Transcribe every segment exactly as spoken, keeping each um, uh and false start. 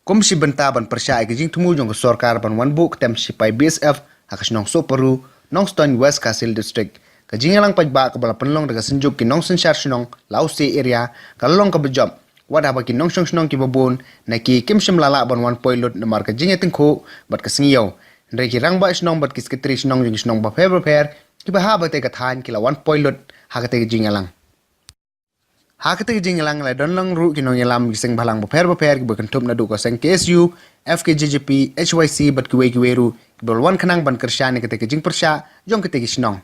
Kum shi bynta ban pyrshah ïa ka jingthmu jong ka sorkar ban wan buh ka tem shipai B S F ha ka shnong Sohparu, Nongstoiñ, West Khasi Hills District, ka jingïalang paidbah kaba la pynlong da ka synjuk ki nongsynshar shnong Lawse area ka la long kaba jop. Wat haba ki nongshong shnong kiba bun na ki kim shym la lah ban wan poi lut namar ka jingïatyngkhuh bad ka sngi ïew. Hynrei ki rangbah shnong bad ki sekretari shnong jong ki shnong bapher bapher kiba hap ha katei ka thaiñ ki la wan poi lut ha katei ka jingïalang. Ha katei ka jingïalang la don lang ruh ki nongïalam ki seng bhalang bapher bapher kiba kynthup naduh ka seng K S U, F K J J P, H Y C bad kiwei kiwei ruh kiba la wan khnang ban kyrshan ïa katei ka jingpyrshah jong katei ka shnong.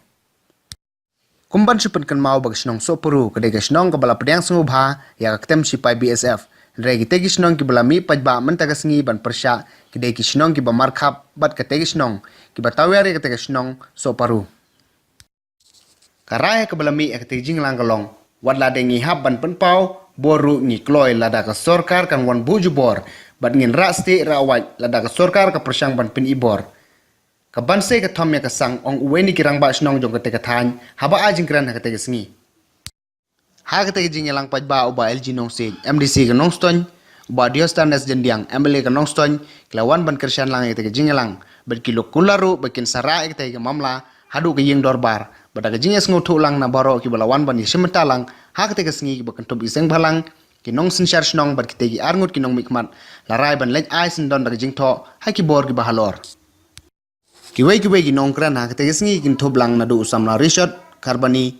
Kum ban shu pynkynmaw ba ka shnong Sohparu ka dei ka shnong kaba la pdiang sngewbha ïa ka ktem shipai B S F. Hynrei kitei ki shnong kiba la mih paidbah mynta ka sngi ban pyrshah ki dei ki shnong kiba markhap bad katei ka shnong kiba tawiar ïa katei ka shnong Sohparu. Ka rai ha kaba la mih ha katei ka jingïalang ka long, wat la dei ngi hap ban pynpaw bor ruh ngi kloi lada ka sorkar kan wan buh jubor bad ngin rah stieh rah wait lada ka sorkar ka pyrshang ban pyni bor. Ka ban sei ka thom ïa ka sang, ong uwei na ki rangbah shnong jong katei ka thaiñ haba ai jingkren ha katei ka sngi. Ha katei ka jingïalang paidbah u Bah L G Nongsiej, M D C ka Nongstoiñ, u Bah Diosdanes Jyndiang, M L A ka Nongstoiñ, ki la wan ban kyrshan lang ïa katei ka jingïalang bad ki la kular ruh ba kin sa rah ïa katei ka mamla haduh ka ïing dorbar bad da ka jingïasngewthuh lang na baroh kiba la wan ban ïashim bynta lang ha katei ka sngi kiba kynthup ki seng bhalang, ki nongsynshar shnong bad kitei ki arngut ki nongmihkhmat la rai ban leit ai syndon da ka jingthoh ha ki bor kiba halor. Kiwei kiwei ki nongkren ha katei ka sngi ki kynthup lang naduh u samla Richard Kharbani,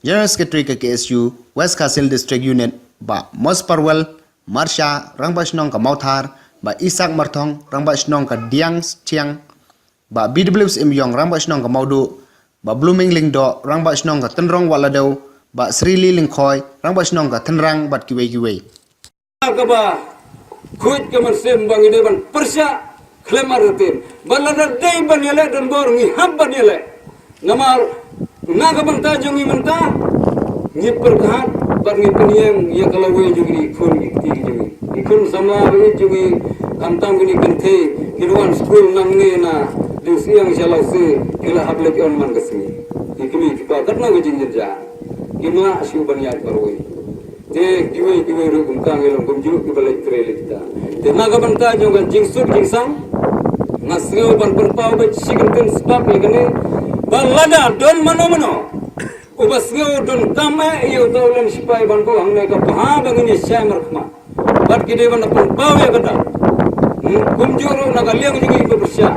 General Secretary ka K S U West Khasi Hills District Unit, Bah Mos Parwel Marsha, rangbah shnong ka Mawthar, Bah Isak Marthong, rangbah shnong ka Diang Thiang, Bah B W S Imyong, rangbah shnong ka Mawduh, Bah Blooming Lyngdoh, rangbah shnong ka Tynrong Watladew, Bah Srili Lyngkhoi, rangbah shnong ka Tynrang bad kiwei kiwei. Kaba khuid ka mynsiem ba ngi dei ban pyrshah khlem artatien. Ba lada dei ban ïaleh donbor ngi hap ban ïaleh. Namar na ka bynta jong ngi mynta ngi pyrkhat bad ngi pynïeng ïa ka lawei jong ngi, khun ki kti jong ngi. Ki khun samla ba ïeit jong ngi, khamtam kine ki kynthei ki wan skul nangne na Diengsiang sha Lawse ki la hap leit on man ka sngi. Ki kmie ki kpa katno ka jingjynjar. Ki mah shuh ban ïaid marwei. Te kiwei kiwei ruh kumta ngi long kumjuh kiba leit trei leit ta. Te na ka bynta jong ka jingsuk jingsang, nga sngew ban pynpaw beit shi kyntien spah ïa kane, ba lada don mano mano uba sngew donkam eh ïa uta u len shipai ban buh hangne, ka bha ba ngin ïa shai markhmat. Bad ki dei ban pynpaw ïa kata. Hmm, kumjuh ruh na ka liang jong ngi ba pyrshah.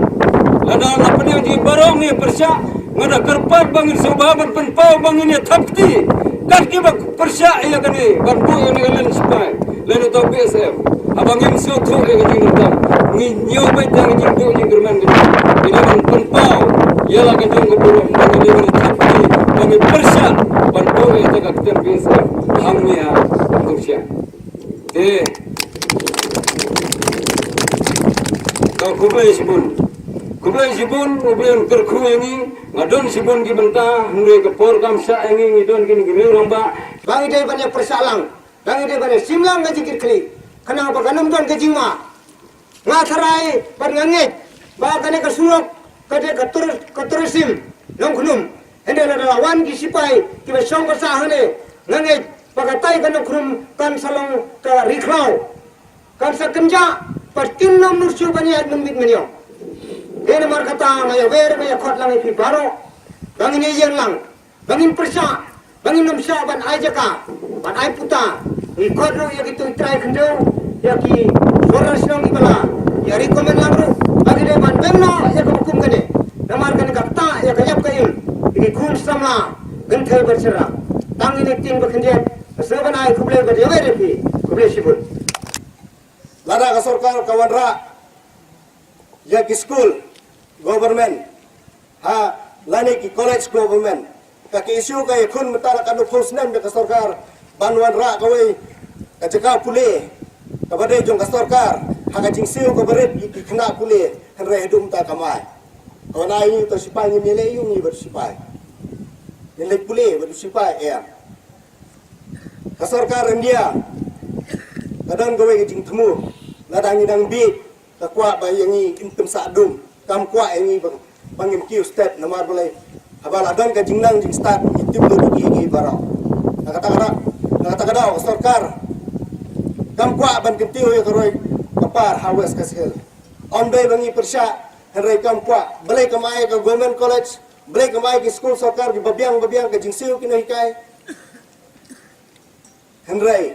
Lada na pdeng jong ngi baroh ngi pyrshah, nga da kyrpad ba ngin sngewbha ban pynpaw ba ngin ïa thap kti. Kat kiba pyrshah ïa kane ban buh ïa kane ka len shipai, len uta u B S F. Haba ngim sngewthuh ïa ka jingdonkam, ngi ñiew beit ïa ka jingduh jingkyrmen ka jong ngi. Ngi dei ban pynpaw ïa la ka jong ka burom, ba ngi dei ban thap kti, ba ngi pyrshah ban buh ïa kata ka ktem B S F hangne ha Umdurshah. Te, to khublei shibun. Khublei shibun, U Blei un kyrkhu ïa ngi. Nga don shibun ki bynta, hynrei ka por kam shah ïa ngi, ngi don kine ki riew rangbah. Ba ngi dei ban ïa pyrshah lang, ba ngi dei ban ïa shim lang ka jingkitkhlieh, khnang ba kan ym don ka jingma. Nga tharai bad nga ngeit ba kane ka surok ka dei ka tur, ka tourism Nongkhnum. Hynrei lada la wan ki sipai kiba shong basa hangne, nga ngeit ba katai ka Nongkhnum kan sa long ka ri khlaw, kan sa kynjah bad kin ym nud shuh ban ïaid mynmiet mynñiaw. Te namar kata nga ïawer, nga ïakhot lang ïa phi baroh ba ngin ïeng lang, ba ngin pyrshah, ba ngin ym shah ban ai jaka, ban ai puta. Ngi khot ruh ïa kito ki trai khyndew, ïa ki sordar shnong kiba la ïa recommend lang ruh ba ki dei ban beng noh ïa kaba kum kane. Namar kane ka ktah ïa ka ïap ka im ïa ki khun samla kynthei bad shynrang. Tang ine i ktien ba khyndiat, nga sngewbha ban ai khublei bad ïawer ïa phi. Khublei shibun. Lada ka sorkar ka wanrah ïa ki skul government, ha, lane ki college government, ka K S U ka ïakhun mynta la katno phew snem da ka sorkar ban wanrah kawei ka jaka pule kaba dei jong ka sorkar ha ka jingsiew kaba rit ïa ki khynnah pule, hynrei haduh mynta kam ai. Ka wan ai ïa uta u sipai, ngim ïaleh ïa u, ngi bad u sipai. Ngin leit pule bad u sipai, eh. Ka sorkar India ka don kawei ka jingthmu, lada ngi dang bieit ka kwah ba ïa ngi in pynsah dum, kam kwah ïa ngi ba, ba ngin kiew stet. Namar balei? Haba la don ka jingnang jingstad ngi tip lut ïa ki baroh. Na kata ka daw, na kata ka daw ka sorkar kam kwah ban kyntiew ïa ka roi ka Par ha West Khasi Hills. Ym dei ba ngi pyrshah, hynrei kam kwah. Balei kam ai ka government college, balei kam ai ki skul sorkar kiba biang ba biang ka jingsiew ki nonghikai. Hynrei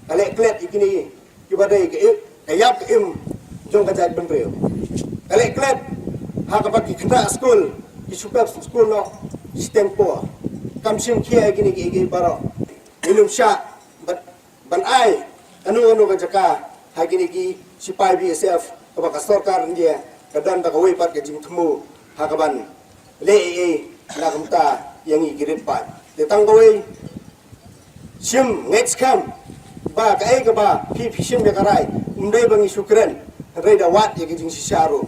ka leh klet ïa kine kiba dei ka i-, ka ïap ka im jong ka jaitbynriew. Ka leh klet ha kaba ki khynnah skul ki shu pep skul noh shiteng por. Kam shim khia ïa kine kiei kiei baroh. Ngim shah ban, ban ai kano kano ka jaka ha kine ki sipai B S F kaba ka sorkar India ka don da kawei pat ka jingthmu ha kaban leh ei ei na ka bynta ïa ngi ki rit paid. Te tang kawei, shim ngeit skhem ba kaei kaba phi, phi shim ïa ka rai, ym dei ba ngi shu kren, hynrei da wad ïa ka jingshisha ruh.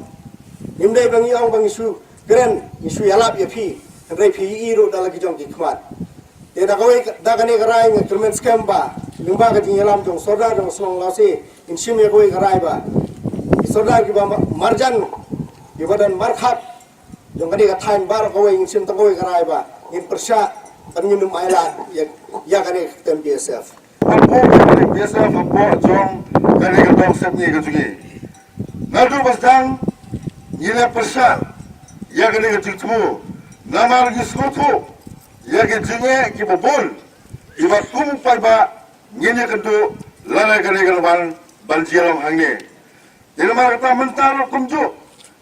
Ym dei ba ngi ong ba ngi shu kren, ngi shu ïalap ïa phi, hynrei phi ïohi ruh da la ki jong ki khmat. Te da kawei, da kane ka rai nga kyrmen skhem ba lyngba ka jingïalam jong sordar jong shnong Lawsi, ngin shim ïa kawei ka rai ba ki sordar kiba ma-, marjan, kiba don markhat jong kane ka thaiñ baroh kawei, ngin shim tang kawei ka rai ba ngin pyrshah ban ngin ym ailad ïa, ïa kane ka ktem B S F. Hapoh kane ka B S F, hapoh jong kane ka dong sepngi ka jong ngi, naduh ba sdang ngi la pyrshah ïa kane ka jingthmu, namar ngi sngewthuh ïa ki jingeh kiba bun kiba kum u paidbah ngin ïakynduh lane kane ka nongwan ban jia long hangne. Te namar kata mynta ruh kumjuh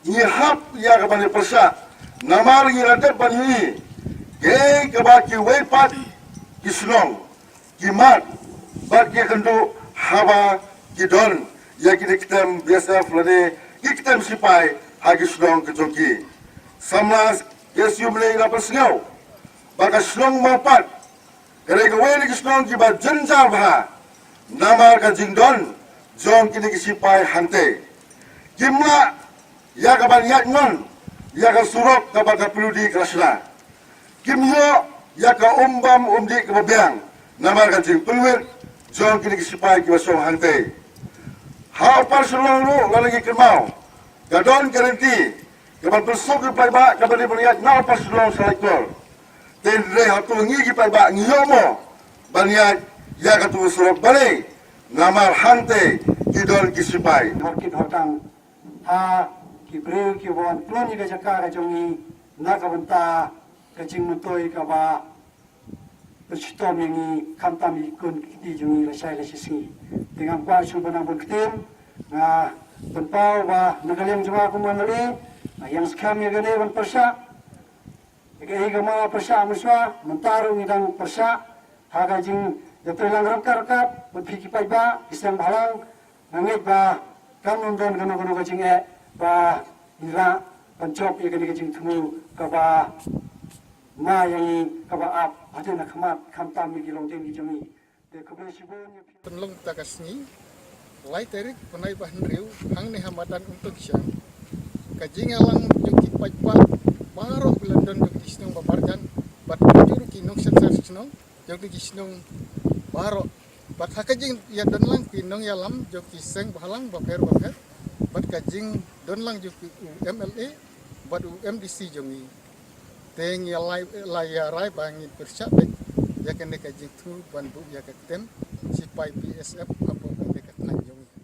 ngi hap ïa ka ban ïa pyrshah, namar ngi la dep ban ïohi kaei kaba kiwei pat ki shnong ki mad bad ki ïakynduh haba ki don ïa ki ktem B S F lane ki ktem sipai ha ki shnong ki jong ki. Samla K S U Mlei la pynsngew ba ka shnong Mawpat ka dei kawei na ki shnong kiba jynjar bha namar ka jingdon jong kine ki sipai hangtei. Kim lah ïa ka ban ïaid ngon ïa ka surok kaba ka pynlong ka la shna. Kim ïoh ïa ka um bam um dih kaba biang namar ka jingpynwit jong kine ki sipai kiba shong hangtei. Ha Upper Shillong ruh la ngi kynmaw ka don ka lynti kaban pynsuk ki paidbah kaban dei ban ïaid na Upper Shillong sha Laitkor. Te hynrei hato ngi ki paidbah ngi ïoh mo ban ïaid ïa katu ka surok? Balei? Namar hangtei ki don ki sipai. Market Hotang ha ki briew kiba wan khlem ïa ka jaka ka jong ngi na ka bynta ka jingmyntoi kaba pynshitom ïa ngi khamtam ïa ki khun ki kti jong ngi lashai lashisngi. Te ngam kwah shuh ban nang bun ktien, nga pynpaw ba na ka liang jong nga kum u M L A nga ïeng skhem ïa kane ban pyrshah. Ïa kaei kaba nga pyrshah mynshuwa mynta ruh ngi dang pyrshah ha ka jingïatreilang ryngkat ryngkat bad phi ki paidbah ki seng bhalang. Nga ngeit ba kam don kano kano ka jingeh ba ngi lah ban jop ïa kane ka jingthmu kaba ma ïa ngi kaba ap hadien ha khmat khamtam ïa ki longdien ki jong ngi. Te khublei shibun ïa phi. Tynlong ta ka sngi lai tarik bnai ba hynriew hangne ha madan Umtokisang ka jingïalang jong ki paidbah baroh ki london jong ki shnong ba marjan bad ki jong ki nongshynshar shnong jong ki shnong baroh. Bad ha ka jingïadonlang ki nongïalam jong ki seng bhalang bapher bapher bad ka jingdonlang jong ki u M L A bad u M D C jong ngi. Te ngi la ïa rai ba ngin pyrshah beit ïa kane ka jingthmu ban buh ïa ka ktem sipai B S F hapoh kane ka thaiñ jong ngi.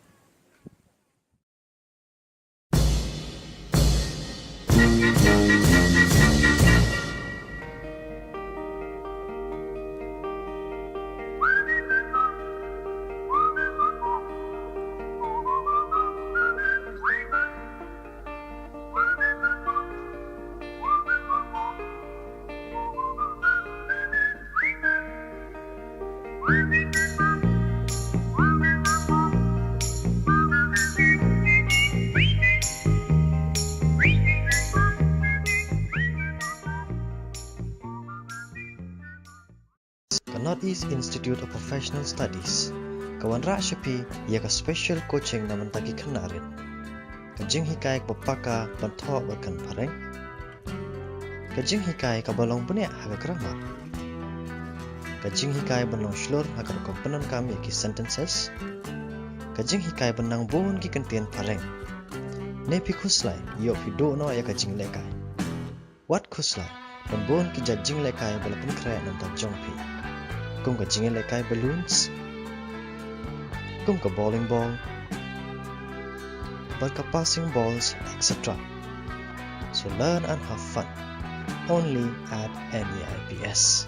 Ka North East Institute of Professional Studies ka wanrah sha phi ïa ka special coaching na bynta ki khynnah rit. Ka jinghikai kaba paka ban thoh bad kren phareng. Ka jinghikai kaba long bniah ha ka grammar. Ka jinghikai ban long shlur ha ka rukom pyndonkam ïa ki sentences. Ka jinghikai ban nang bun ki kyntien phareng. Ne phi khuslai, ïoh phi duh noh ïa ka jinglehkai. Wat khuslai ban bun ki jait jinglehkai ba la pynkhreh na bynta jong phi, kum ka jinglehkai balloons, kum ka bowling ball, bad ka passing balls, et cetera. So learn and have fun. Only at N E I P S.